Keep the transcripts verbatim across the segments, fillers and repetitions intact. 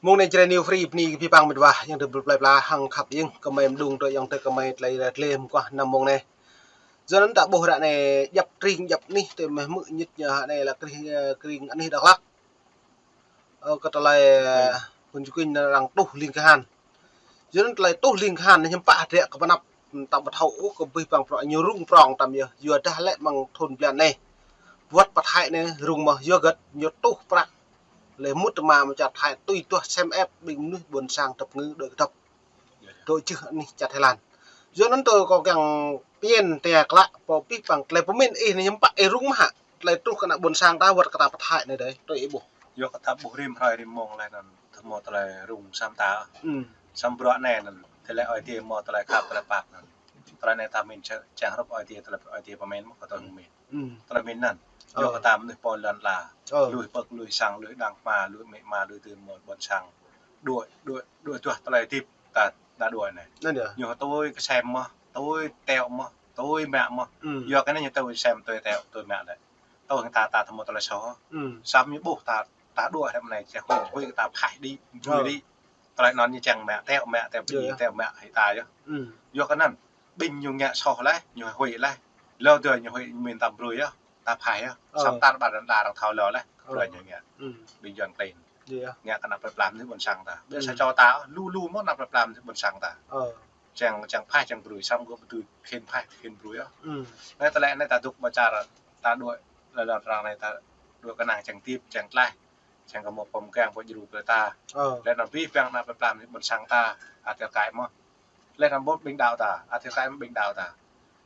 Mông anai Jrai New Free bơni kơ abih bang met wa, ayŏng adơi plơi pla hăng khăp ing, kơmơi mơđung tui ayŏng adơi kơmơi tơlơi ră gleh mơguah năm mông anai. Yua anŭn ta ƀuh ră anai djăp tring djăp anih tui mơ̆ hmư̆ ñit ñu ră anai lĕ tring, ơ, tring anih Dak Lak. Ơ, kơ tơlơi, ơ, phun čukin arăng tuh ling kahan. Yua anŭn tơlơi tuh ling kahan anai hiư̆m pă hơdră kơ pơanăp, ta ƀu thâo ôh kơ abih bang prŏng ñu rŭng prŏng tăm yơh. Yua dah lĕ mơ̆ng thun blan anai. Wơ̆t pơ Thái anai rŭng mơ̆ yua hơget ñu tuh prăk. Lĕ mŭt tơma mơ̆ čar Thái tui tuh sem ĕp ƀing mơnuih ƀôn sang tơpơngư đuaĭ kơdŏp. Dŏ jưh anih čar Thái Lan. Yua anŭn tơ kâo kiăng pơñen tơña klă pơ abih bang tơlơi pơmĭn ih anai hiư̆m pă ih rŭng mơ̆ hă? Tơlơi truh kơ ană ƀôn sang ta wơ̆t kơ ta pơ Thái anai dơi, tui ih ƀuh. Yua kơ ta ƀuh rĭm hrơi rĭm mông lĕ anŭn, tơ hmâo tơlơi rŭng sam ta. Hm. Sam bruă anai anŭn, tơlơi Ơi Adai hmâo tơlơi khăp tơlơi pap anŭn. Tơlơi anai ta mĭn čang, čang hrup Ơi Adai, tơlơi Ơi Adai pơmĭn mơ̆ kơ tơlơi mĭn. Hm. Tơlơi mĭn anŭn. Ơ. Yua kơ ta mơnuih pô lŏn ala. Ơ. Lui pơ̆k, lui sang, lui đang hma, lui amĭ ama, lui tơm ƀôn sang. Đuaĭ, đuaĭ, đuaĭ tuah tơlơi hơdip ta, ta đuaĭ anai. Anŭn yơh. Ñu tui kơsem mơ̆, tui teo mơ̆, tui mă mơ̆. Hm. Yua kơ anai ñu tui sem, tui teo, tui mă lĕ. Tui hăng ta, ta tơ hmâo tơlơi soh. Hm. Sam ñu ƀuh ta, ta đuaĭ hrĕp anai, čeh huĭ, huĭ kơ ta phaih đĭ, brui đĭ. Tơlơi anŭn ñu čang mă, teo mă, teo pơjing, teo mă hĭ ta yơh. Hm. Yua kơ anŭn, ƀing ñu ngă soh laih, ñu huĭ laih. Lơ tơdơi ñu huĭ mĭn ta brui yơh, ta phaih yơh. Ơ. Sam tar ƀar đa arăng thâo lơ laih, ơ, brui ñu ngă. Hm. Ƀing Yuan klin. Yơh. Ngă kơ ană plơi pla mơnuih ƀôn sang ta. Ƀiă sa čô ta, lu lu mơ̆ ană plơi pla mơnuih ƀôn sang ta. Ơ. Čang, čang phaih, čang brui, sam gơ̆ ƀu dưi khĭn phaih, khĭn brui yơh. Hm. Anai tơlơi anai ta dŏ ƀơi čar, ta đuaĭ, lơ lơ arăng anai ta đuaĭ kơnang čang hơdip, čang tlaih. Čang kơ mơ̆ pơm kiăng pơdjru kơ ta. Ơ. Lĕ anŭn abih bang ană plơi pla mơnuih ƀôn sang ta, ăt tơkai mơ̆. Lĕ anŭn ƀôn ƀing đaŏ ta, ăt tơkai mơ̆ ƀing đaŏ ta.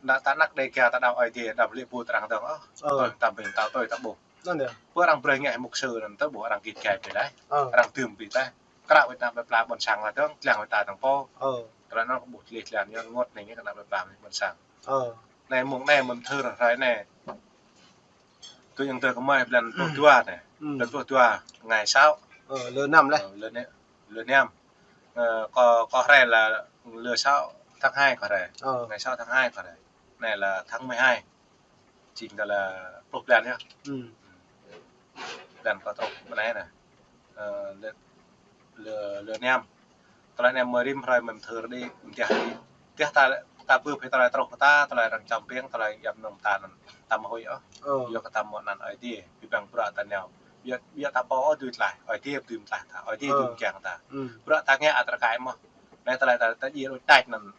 Ană ta anăk Đêga ta đaŏ Ơi Adai, đaŏ lĕ ƀu tơrăng dơ̆ng ôh. Ơ. Tui ta ƀing ta tui ta ƀuh. Anŭn yơh. Pơ arăng brơi ngă mục sư anŭn tơ ƀuh arăng git gai ƀơi laih. Ơ. Arăng dưm ƀơi laih. Krăk wơ̆t ană plơi pla ƀôn sang ta dơ̆ng, tlang wơ̆t ta dơ̆ng pô. Ơ. Tơlơi anŭn kơ ƀuh tlih tlan yơh rơngot anai ngă kơ ană plơi pla mơnuih ƀôn sang. Ơ. Anai mông anai mơ̆n thơ hrơi anai. Tui ayŏng adơi kơmơi blan pluh dua anai. Hm. Blan pluh dua, ngày sáu. Ơ, lơ năm laih. Ơ, lơ ne-, lơ năm. Ơ, kơ, kơ hrơi lĕ lơ sáu tháng hai kơ hrơi. Ơ. Ngày sáu tháng hai kơ hrơi. Anai lĕ tháng mười hai. Jing tơlơi pluh blan yơh. Hm. Blan kơ truh bơnai anai. Ơ, lơ, lơ, lơ năm. Tơlơi anai mơ̆ rĭm hrơi mơ̆n thơ đĭ, mơ̆n tiah đĭ. Tiah ta, ta bưp hĭ tơlơi truh kơ ta, tơlơi arăng čăm piăng, tơlơi yap nung ta anŭn, ta mơ̆ huĭ ôh. Ơ. Yua kơ ta mơ̆ anăn Ơi Adai, abih bang bruă ta nao. Yua, yua ta pô ôh dưi tlaih, Ơi Adai dưi mơtlaih ta, Ơi Adai, ơ, dưi mơkiăng ta. Hm. Bruă ta ngă ăt tơkai mơ̆. Anai tơlơi ta, ta djai đôč tač anŭn,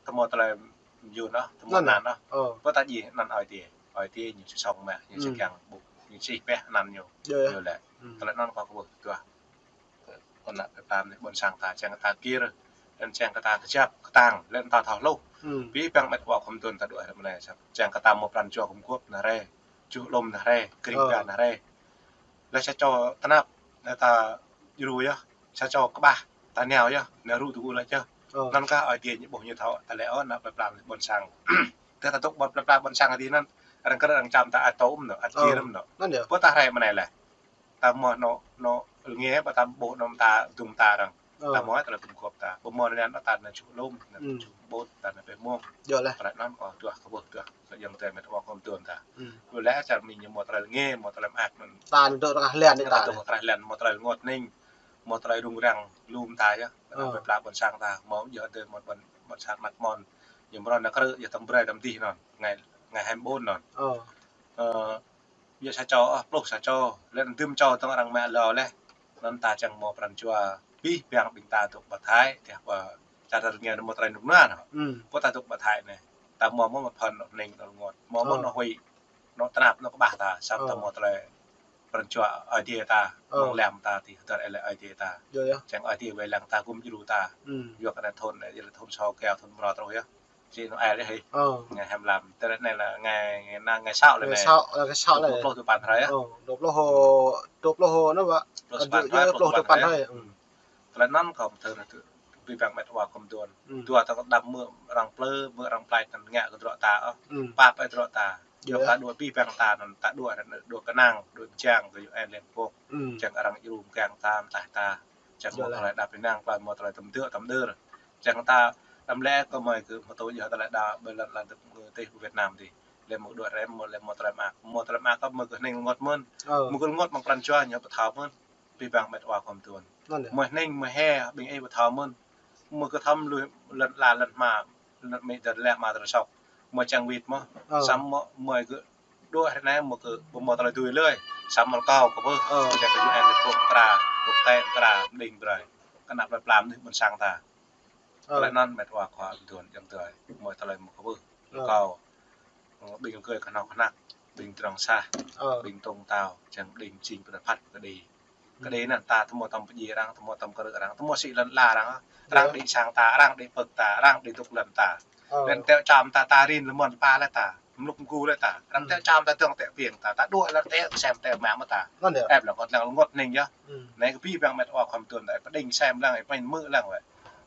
tơ hmâo tơlơi mơyun ôh, tơ hmâo anăn ôh. Ơ. Pơ ta djai anăn Ơi Adai, Ơi Adai ñu či song mă, ñu či, hm, kiăng ƀuh, ñu či pĕh anăn ñu. Yơh, yơh. Ñu lĕ. Hm. Tơlơi anŭn kâo kơ ƀuh tuah. Kơ ană plơi pla mơnuih ƀôn sang ta, čang kơ ta gir, lĕ čang kơ ta kơjăp kơtang, lĕ ta thâo hluh. Hm. Abih bang met wa khŏm tuan ta đuaĭ hrơi mơnai sat. Čang kơ ta mơ̆ pran jua gum guôp anai rai, čuh lŏm anai rai, kring, ơ, pia anai rai. Lĕ sa čô tơnap, lĕ ta djru yơh, sa čô kơƀah, ta nao yơh, nao rŭ tơgŭ laih yơh. Ơ. Anŭn kah Ơi Adai ñu ƀuh ñu thâo, ta lĕ ơ ană plơi pla mơnuih ƀôn sang. Tơdah ta dŏ ƀơi plơi pla ƀôn sang adih anŭn, arăng krư̆ arăng čăm ta ăt tơm anŭn, ăt, ơ, gir anŭn. Anŭn yơh. Pơ ta hrơi mơnai lĕ. Ta mơ̆ anŏ, anŏ rơngiă, pơ ta ƀuh anŏ mơta, dŭm mơta arăng. Ơ. Ta mơ̆ tơlơi gum guôp ta. Ƀu mơ̆ anai anŏ ta nao čuh lŏm, nao, ơ, čuh ƀôt, ta nao pĕ mông. Yơh lĕ. Tơlơi anŭn kâo tuah kơ ƀuh tuah. Kơ ayŏng adơi met wa khŏm tuan ta. Hm. Lu lĕ čar Mi ñu mơ̆ tơlơi rơngiă, mơ̆ tơlơi mơak anŭn. Ta nao dŏ tơkrah lăn anai ta. Ta dŏ tơkrah lăn, mơ̆ tơlơi rơngot hning, mơ̆ tơlơi rŭng răng lŏm ta yơh. Ơ. Plơi pla ƀôn sang ta, mơ̆ yơh adơi mơ̆ ƀôn, ƀôn sang măt mơ̆n. Ñu mơ̆ rŏ nao krư̆, yơh tơm brơi tơm dih anŭn. Ngày, ngày hai mươi bốn anŭn. Ơ. Ơ, yơh sa čô, ơ, pluh sa čô, lĕ anŭn dŭm čô tơ̆ng arăng mă lơ laih. Anŭn ta čang mơ̆ pran jua abih bang ƀing ta dŏ pơ Thái, tiah pơ čar rơngiă anŭn mơ̆ tơlơi rŭng răng anŭn. Hm. Pơ ta dŏ pơ Thái anai. Ta mơ̆ mơ̆ mă phŏn anŏ hning anŏ rơngot. Mơ̆ mơ̆, ơ, anŏ huĭ. Anŏ tơnap anŏ kơƀah ta, săp, ơ, ta mơ̆ tơlơi pran jua Ơi Adai ta, ơ, mơ̆ng lăm ta ti, hơdơr ơi lĕ Ơi Adai ta. Yơh, yơh. Čang Ơi Adai wai lăng ta gum djru ta. Hm. Yua kơ anai thun, ơ, thun sô keo, thun mrô truh yơh. Či Noel yơh hĭ. Ơ. Ngày hai mươi lăm. Tơlơi anai lĕ ngày, ngày na-, ngày sáu lĕ anai. Ngày sáu, ơ, ngày sáu lĕ. Dua pluh duapăn hrơi yơh. Ơ, dua pluh, dua pluh anŭn ƀă. Dua pluh duapăn hrơi, dua pluh duapăn hrơi. Hm. Tơlơi anŭn kâo mơ̆ thơ ră tơ abih bang met wa khŏm tuan. Hm. Dua ta kơ đăm mơ̆ arăng plư, mơ̆ arăng plač anŭn ngă kơ drŏ ta ôh. Hm. Pap ơi drŏ ta. Yơh. Yua kơ ta đuaĭ abih bang ta anŭn, ta đuaĭ, đuaĭ kơnang, đuaĭ mơčang kơ U N Liên Hợp Quốc. Hm. Čang arăng djru mơkiăng ta, mơtlaih ta. Čang mơ̆ tơlơi đăp ƀing arăng, mơ̆ tơlơi tơm dơ̆, tơm đơr. Čang ta đăm lĕ kơ mơi kơ mơ̆ tơlơi yơh tơlơi đa ƀơi lŏn, lŏn tơ̆, tơ̆ Việt Nam adih. Lĕ mơ̆ đuaĭ rem, mơ̆ lĕ mơ̆ tơlơi mơak. Mơ̆ tơlơi mơak kơ mơi kơ hning rơngot mơ̆n. Ơ. Mơ̆ kơ rơngot mơ̆ng pran jua ñu pơthâo mơ̆n. Abih bang met wa khom tuan. Anŭn yơh. Mơi hnĭng, mơi he, ƀing ih ƀu thâo mơ̆n. Mơi kơ thâo lui lŏn ala lŏn hma, lŏn mĭ dơ̆n lĕ ma tơlơi sŏk. Mơi čang wĭt mơ̆n. Ơ. Samơ̆ mơi kơ đuaĭ hrơi anai mơi kơ ƀu hmâo tơlơi tui lơi. Samơ̆ kâo kơ ƀuh. Ơ. Čang kơ U N kơ pơkra, pơkra, pơkra, mđing brơi. Kơ anăp plơi pla mơnuih ƀôn sang ta. Ơ. Tơlơi anŭn met wa khom tuan, yang tơi. Mơi tơlơi mơi kơ ƀuh. Ơ. Kâo, ơ, ƀing gơ̆ kơnơ̆ng kơnăk, ƀing trong sah, ơ, ƀing tông tao, čang ƀing jing pơdah phat kơ đĭ. Kơ đĭ anŭn ta tơmơi tơm pơdjai arăng, tơmơi tơm kơrư̆ arăng, tơmơi sĭ lŏn ala arăng, arăng đĭ sang ta, arăng đĭ pơ̆k ta, arăng đĭ dŏ lŏn ta. Ơ. Lĕ tơl čăm ta, ta rin lơmon pha lĕ ta, mlŭk mgu lĕ ta, arăng tơl čăm ta dơ̆ng tơl piêng ta, ta đuaĭ lĕ tơl sem tơl mă mơ̆ ta. Anŭn yơh. Ĕp lăng kơ lăng rơngot hnĭng yơh. Anai kơ abih bang met wa khom tuan ta, pơđing sem lăng, pơmĭn mơ̆ lăng wĕ.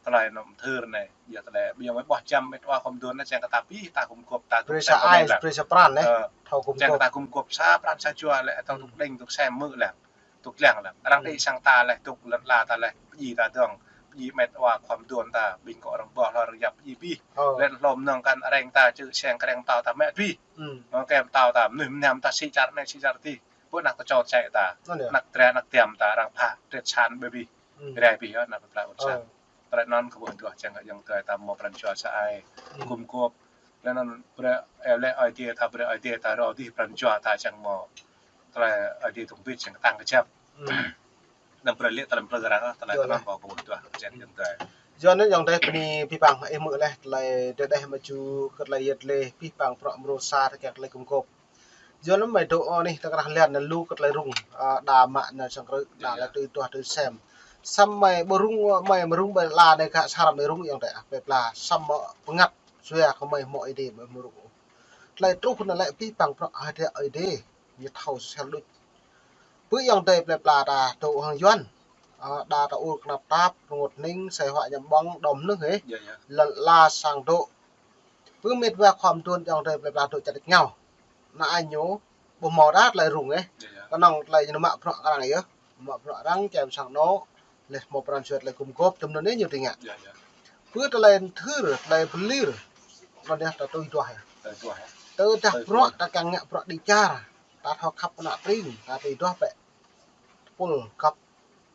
Tơlơi anŭn thơr anai, yua tơlơi ƀing mơi ƀuh čăm met wa khom tuan anai, čang kơ ta pih, ta gum gŏp, ta dŏ brơi sem sa pơmĭn ai, lăng. Brơi sa pran anai, ơ, thâo gum gŏp. Čang kơ ta gum gŏp sa pran sa jua lĕ, ta dŏ đing, dŏ sem mơ̆ lăng. Dŏ lăng lăng. Arăng đĭ sang ta lĕ, dŏ lŏn ala ta lĕ, pơdjai ta dơ̆ng, pơdjai met wa khom tuan ta, ƀing kơ arăng ƀuh hlâo arăng yap pơdjai pih. Ơ. Lĕ hlom nơ̆ng kăn arăng ta čư̆ seng kreng tao ta mă pih. Ơ, kem tao ta, mơnuih mơnam ta sĭ čar anai, sĭ čar adih. Ƀu anăk ta čô čai ta, anŭn yơh, anăk dra, anăk tiam ta, arăng pha, tret san ƀơi pih. Rai pih yơh, anăp plơi pla ƀôn sang. Ơ. Tơlơi anŭn kơ ƀuh tuah čang kơ yang tơi ta hmâo pran jua sa ai. Gum gŏp. Lĕ anŭn brơi, ơ, lĕ Ơi Adai ta, brơi Ơi Adai ta rô dih pran jua ta čang hmâo. Tơlơi Ơi Adai tŭng bit čang kơ tăng kơjăp. Anăm brơi lĕ tơlơi plơi arăng, tơlơi anŭn kơ ƀuh tuah čang yang tơi. Yua anŭn yang tơi bơni abih bang ih mơ̆ lĕ tơlơi dêh dêh mơ̆ ču kơ tơlơi yet lĕ abih bang prŏ mrô sa tơkeng tơlơi gum gŏp. Yua anŭn mơi dŏ anih ta krah lĕ anŭn lu kơ tơlơi rŭng, ơ, đa mă anŭn sang krư̆, đa lĕ tui tuah tui sem. Samơ̆ mơi ƀu rŭng, mơi mơ̆ rŭng ƀơi ala anai gah sa hrăm mơi rŭng yang tơi, ah, plơi pla. Samơ̆ pơngăt sua kơ mơi hmâo Ơi Adai mơi hmâo rŭng. Tơlơi truh anŭn lĕ abih bang prŏ hơdră Ơi Adai, ñu thâo sel đôč. Bơ yang tơi plơi pla ta dŏ hăng Yuan. Ơ, đa ta ur kơnăp tap, rơngot hnĭng, sai huă ñăm ƀơ̆ng, đom nơh, ơ. Yơh, yơh. Lŏn ala sang dŏ. Bơ met wa khom tuan yang tơi plơi pla dŏ čar đĭ ngao. Anai ñu, ƀu hmâo đa tơlơi rŭng, ơ. Yơh, yơh. Kơnơ̆ng tơlơi ñu mă prŏ kơ arăng yơh. Mă prŏ arăng, čem sang anŏ, lĕ hmâo pran jua tơlơi gum gŏp, tơm anŭn ñu tơña. Yơh, yơh. Bơ tơlơi thơr, tơlơi pơlir. Anŭn yơh, ta tui tuah yơh. Tui tuah yơh. Tơdah prŏ, ta kiăng ngă prŏ đĭ čar. Ta thâo khăp ană tring, ta tui tuah pĕ. Tơpul, găp,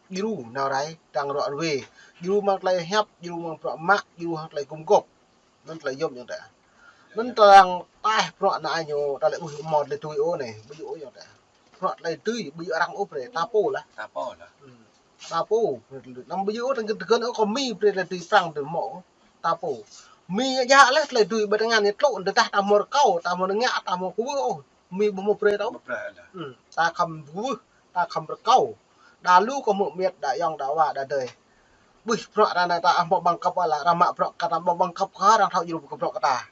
djru, nao rai, tăng rŏ rơwe. Djru mơ̆ng tơlơi hiăp, djru mơ̆ng prŏ mă, djru hăng tơlơi gum gŏp. Anŭn tơlơi yôm yang tơi. Anŭn tơlơi arăng taih prŏ anai ñu, ta lĕ ƀu hmâo tơlơi tui ôh anai, ƀu djơ̆ ôh yang tơi. Prŏ tơlơi tui, ƀu djơ̆ arăng ôh brơi, ta pô lah. Ta pô lah. Hmm. Ta pô, năm ƀu djơ̆ ôh, tơgơ̆n ôh kơ mi brơi tơlơi tui prăng tui hmâo, ta pô. Mi djơ̆ lĕ tơlơi tui ƀơi tơngan ñu tlŏ, tơdah ta hmâo rơkâo, ta hmâo ngă, ta hmâo kwưh ôh. Mi ƀu hmâo brơi ta ôh. Ƀu brơi lah. Hmm, ta khŏm kwưh, ta khŏm rơkâo. Đa lu kơ mơ̆ miet, đa yŏng, đa wa, đa dơi. Ƀuh prŏ arăng anai ta hmâo bằng cấp ala, arăng mă prŏ kơ ta hmâo bằng cấp kơ arăng thâo djru kơ prŏ kơ ta.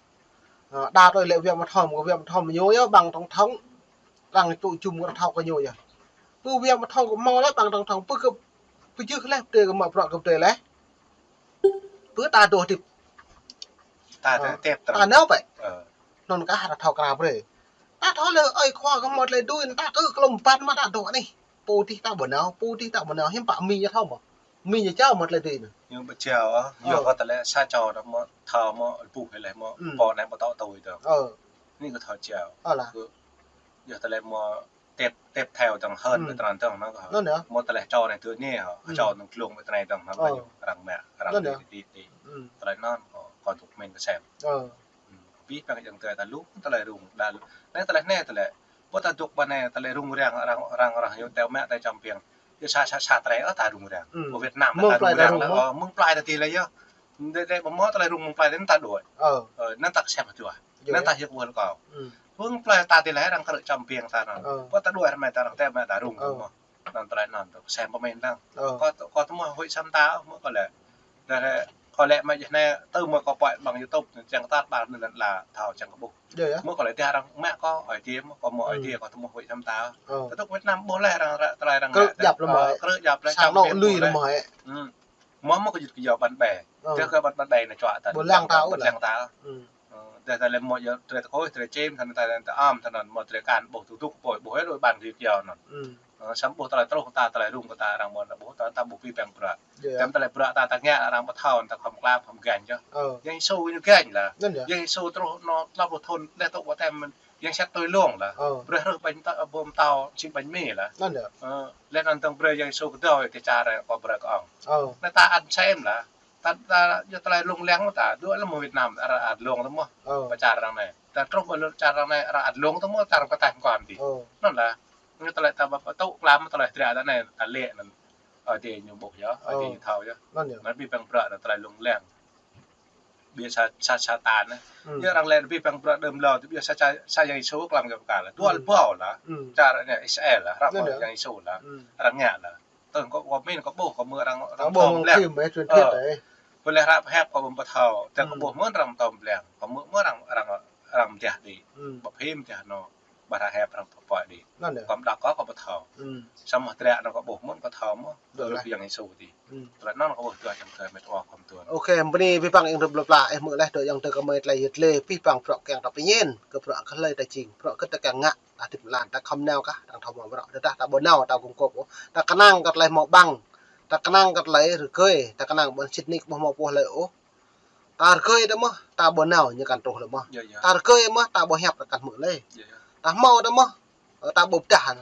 Ơ, đa tơlơi lĕ Việt Nam thom, kơ Việt Nam thom ñu yơh bằng tổng thống. Arăng tŭ jum kơ thâo kơ ñu yơh. Bơ Việt Nam thom kơ hmâo lĕ bằng tổng thống, bơ kơ, bơ jưh lĕ, bơ tê kơ mă prŏ kơ bơ tê lĕ. Bơ ta dŏ hơdip. Ta, ơ, tep ta nao pĕ. Ơ. Anŭn kah ta thâo krao brơi. Ta thâo lĕ ơi khua kơ hmâo tơlơi dưi, ta kơ klom ban mă ta dŏ anih. Pô dih ta ƀu nao, pô dih ta ƀu nao, hiư̆m pă mi ñu thâo mơ̆. Mi ñu jao mă tơlơi dưi anŭn. Ñu ƀu jao, ơ, yua kơ tơlơi sa čô ta mă thâo mă ƀuh lĕ mă, pô anai ƀu tŏ tui tơ. Ơ. Anai kơ thâo jao. Ơ lah. Kơ, yua tơlơi mă tep, tep theo dong hơn ƀơi tơnăn dong anŭn kơ. Anŭn yơh. Mă tơlơi čô anai tui anai hă. Čô anŭn glông ƀơi tơnai dong anŭn kơ ñu. Arăng mă, arăng tui tui tui. Tơlơi anŭn kơ, kơ dŏ mĭn kơ sem. Ơ. Hmm, abih bang yang tơi ta lu, tơlơi rŭng, đa lu. Anai tơlơi anai tơlơi. Ƀu ta dŏ ƀơi anai tơlơi rŭng răng, arăng, arăng, arăng, ñu teo mă tơi čăm piêng. Yua sa, sa, sa tơlơi, ơ, ta rŭng răng. Hmm. Ƀơi Việt Nam mơ̆ng ta rŭng răng lĕ, ơ, mơ̆ng plơi ta tih lĕ yơh. Dê, dê, ƀu hmâo tơlơi rŭng mơ̆ng plơi ta đuaĭ. Ơ. Ơ, anŭn ta sem hơduah. Anŭn ta hiăp wơl kâo. Hmm. Mơ̆ng plơi ta tih lĕ arăng krư̆ čăm piêng ta anŭn. Ơ. Ƀu ta đuaĭ hrơi anai ta arăng teo mă ta rŭng. Ơ. Anŭn tơlơi anŭn tơ sem pơmĭn dong. Ơ. Kâo, kâo tơmơi huĭ sem ta, mơ̆ kâo lĕ. Đa rĕ, kâo lĕ mă jơh anai, tơ mơ̆ kâo pơai ƀăng YouTube, čang kơ tar ƀar anŭn lĕ thâo čang kơ ƀuh. Yơh, yơh. Mơ̆ kâo lĕ tơdah arăng mă kâo, ơi Adai mơ̆ kâo mă ơi Adai kâo tơmơi huĭ sem ta. Ơ. Tơdŏk Việt Nam ƀuh lĕ arăng ră, tơlơi arăng krư̆ ră, jăp lĕ mơ̆. Ơ, krư̆ jăp lĕ sang čăm anŏ piêng lui ƀuh lĕ. Mơ̆ hĕ. Hmm. Mơ̆ mơ̆ kơ jut kơ yua ƀăn ƀe. Ơ. Tơdah kơ ƀăn, ƀăn ƀe anai čuă ta. Ƀu lăng ta ôh lăng ta. Hmm. Ơ, tơdah ta lĕ mơ̆ yua tơlơi tơkôih, tơlơi čem, tơlơi, tơlơi, tơlơi am, tơlơi mơ̆ tơlơi kan, ƀuh tŭ tŭk pô, ƀuh hĕ đôi ƀăn ri kiao anŭn. Hmm. Ơ, samơ̆ ƀuh tơlơi truh ta, tơlơi rŭng kơ ta arăng mơ̆ ƀuh ta, ta ƀuh abih bang bruă. Yơh. Tơm tơlơi bruă ta, ta ngă arăng ƀu thâo, ta khŏm klam, khŏm gañ yơh. Ơ. Yang Yêsu ñu gañ lah. Anŭn yơh. Yang Yêsu truh anŏ tlâo pluh thŭn, leh tŭ ƀu tem Yang sat tui lông lah. Ơ. Brơi rơh ƀañ ta, ƀôm tao, či ƀañ mê lah. Anŭn yơh. Ơ, lĕ anŭn tơ̆ng brơi Yang Yêsu kơdâo, tơ čar kơ brơi kơ ong. Ơ. Anai ta ăn sem lah. Ta, ta, yua tơlơi lông leng ta, dua lăm Việt Nam, arăng ăt lông tơ mơ̆. Ơ. Pơ čar arăng anai. Ta truh pơ čar arăng anai, arăng ăt lông tơ mơ̆, čar kơ tah kon ti. Ơ. Anŭn lah. Ñu tơlơi ta ƀă tŭ klam tơlơi triă ta anai, ta lĕ anŭn. Ơ, tơ ñu ƀuh yơh, ơ, tơ ñu thâo yơh. Anŭn yơh. Anŭn abih bang bruă anŭn tơlơi lông leng. Ƀiă sa, sa, Satan anai. Yơh arăng lĕ abih bang bruă đưm lơ, tơ ƀiă sa, sa, sa Yang Yêsu klam kơ pơkă lah. Dua lăm ƀâo lah. Čar anai Israel lah, răp Yang Yêsu lah. Arăng ngă lah. Tơ̆ng kơ, kơ min, kơ ƀuh, kơ mơ̆ arăng, arăng ƀuh tơm lĕ. Phim, eh, truyền thuyết đấy. Pơleh răp hiăp kơ ƀơ̆ng pơthâo, tơ̆ng kơ ƀuh mơ̆n arăng tơm lĕ, kơ mơ̆, mơ̆ arăng, arăng, arăng mơtiah đĭ. Ƀă phim mơtiah anŭn, ƀă răp hiăp arăng pơpă đĭ. Anŭn yơh. Kơ mơ̆ đa kơ, kơ pơthâo. Samơ̆ triă anŭn kơ ƀuh mơ̆n pơthâo mơ̆, tơlơi Yang Yêsu ti. Tơlơi anŭn kơ ƀuh dua jăm tơ met wa kơ mơ̆ tuan. Ôkê, bơni abih bang yang rơp lơp lah, eh, mơ̆ leh dua jăm tơ kơ mơi tơlơi yit lĕ, abih bang bruă kiăng ta pơñen, kơ bruă kơ hlơi ta jing, bruă kơ ta kiăng ngă. Ta hơdip mơlan, ta khŏm nao kah, ta thâo mă bruă. Tơdah ta ƀu nao, ta gum gôp ôh. Ta kơnang kơ tơlơi hmâo ƀăng. Ta kơnang kơ tơlơi rơgơi. Ta kơnang ƀôn sĭt nik ƀu hmâo pô hlơi ôh. Ta rơgơi ta mơ̆, ta ƀu nao, ñu kăn truh lơi mơ̆. Yơh, yơh. Ta rơgơi mơ̆, ta ƀu hiăp, ta kăn hmư̆ lơi. Yơh, yơh. Ta hmâo ta mơ̆, ơ, ta ƀu pơdah.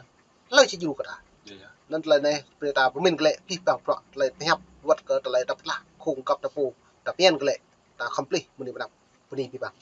Hlơi či djru kơ ta. Yơh, yơh. Anŭn tơlơi anai, brơi ta pơmĭn glaĭ, abih bang bruă, tơlơi pơhiăp, wơ̆t kơ tơlơi ta pơtlah, khung kăp ta pô, ta pơñen glaĭ, ta khŏm plih, mơni mơnam, bơni abih bang.